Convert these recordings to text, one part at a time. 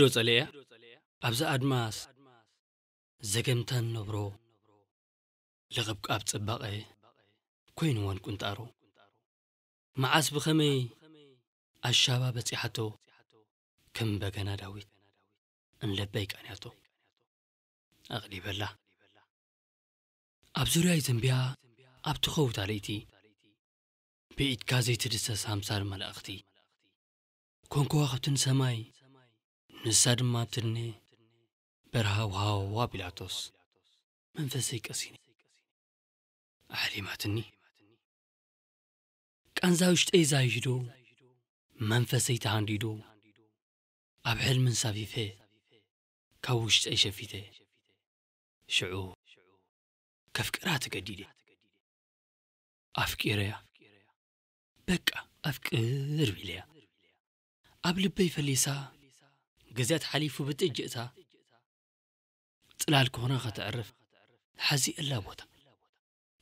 ዶ ጸሊኣ? ኣብዚ ኣድማስ ዘገምተን ነብሮ ለቐብቃብ ጽባቐ ኮይንወን ቁንጣሮ። መዓስ ብኸመይ ኣሻባ በጺሓቶ፣ ከም በገና ዳዊት እንለበይ ቃንያቶ ኣቕሊበላ። ኣብ ዙርያይ ዘንቢያ ኣብቲ ኸውታ ለይቲ ብኢድካ ዘይትድሰስ ኣምሳል መላእኽቲ ኮንኮዋ ከብትን ሰማይ ንሳ ድማ ኣብትድኔ በረሃ ውሃዋ ቢላቶስ መንፈሰይ ቀሲኒ ኣሕሊማትኒ። ቃንዛ ውሽጠይ ዛይዱ መንፈሰይ ተሃንዲዱ ኣብ ሕልምን ሳፊፈ ካብ ውሽጠይ ሸፊተ ሽዑ ከፍቅራ ተገዲደ። ኣፍቂረያ በቃ ኣፍቅር ኢለያ ኣብ ልበይ ፈሊሳ ግዜያት ሓሊፉ ብጥጅእታ ጽላል ክኾና ከተዕርፍ ሓዚኤላ ቦታ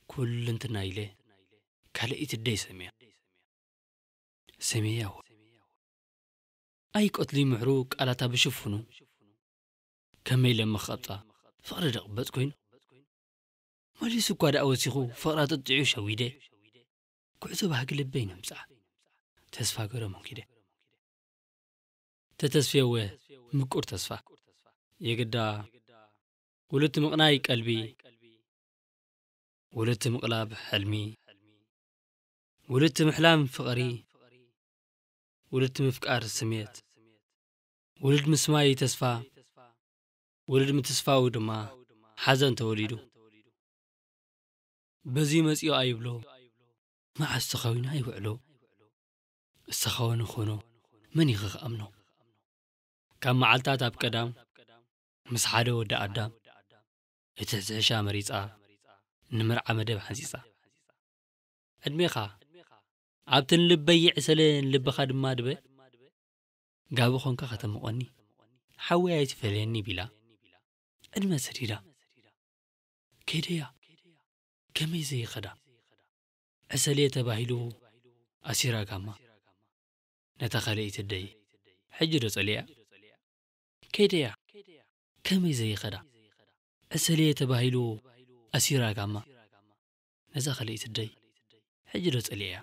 ኩልንትና ኢለ ካልእ ኢትደይ ሰምያ ሰምያዎ ኣይቆትሊ ምሕሩ ቃላታ ብሽፍኑ ከመይ ለምኽ ቀብጻ ፍቕሪ ደቕበጽ ኮይኑ መሊሱ እኳ ደኣ ወሲኹ ፍቕራ ጥጥዑ ሸዊደ ጉዕዞ ባህጊ ልበይ ንምጻዕ ተስፋ ገረ መንኪደ ተተስፍየወ ምቁር ተስፋ የግዳ ውልቲ ምቕናይ ቀልቢ ውልቲ ምቕላብ ሕልሚ ውልቲ ምሕላም ፍቕሪ ውልቲ ምፍቃር ስሜት ውልድ ምስማይ ተስፋ ውልድ ምትስፋው ድማ ሓዘን ተወሊዱ በዚ መጺኦ ኣይብሎ መዓስ ተኻዊና ኣይውዕሎ እሰኻወኒ ኾኖ መን ይኸ ክኣምኖ ካብ መዓልታት ኣብ ቀዳም ምስ ሓደ ወዲ ኣዳም እቲ ዝሕሻ መሪጻ ንምርዓ መደብ ሓንጺጻ ዕድሜኻ ኣብቲ ንልበይ ይዕሰለ ንልብኻ ድማ ድበ ጋቢ ኾንካ ከተምቖኒ ሓወይ ኣይትፈለየኒ ቢላ ዕድመ ሰዲዳ ከይደያ ከመይ ዘይኸዳ ዕሰልየ ተባሂሉ ኣሲራ ጋማ ነታ ካልኣይቲ ኣደይ ሕጂ ዶ ጸሊኣ ከይደያ ከመይ ዘይኸዳ ዕሰልየ ተባሂሉ ኣሲራ ጋማ ነዛ ካልኣይቲ ኣደይ ሕጂ ዶ ጸሊኣ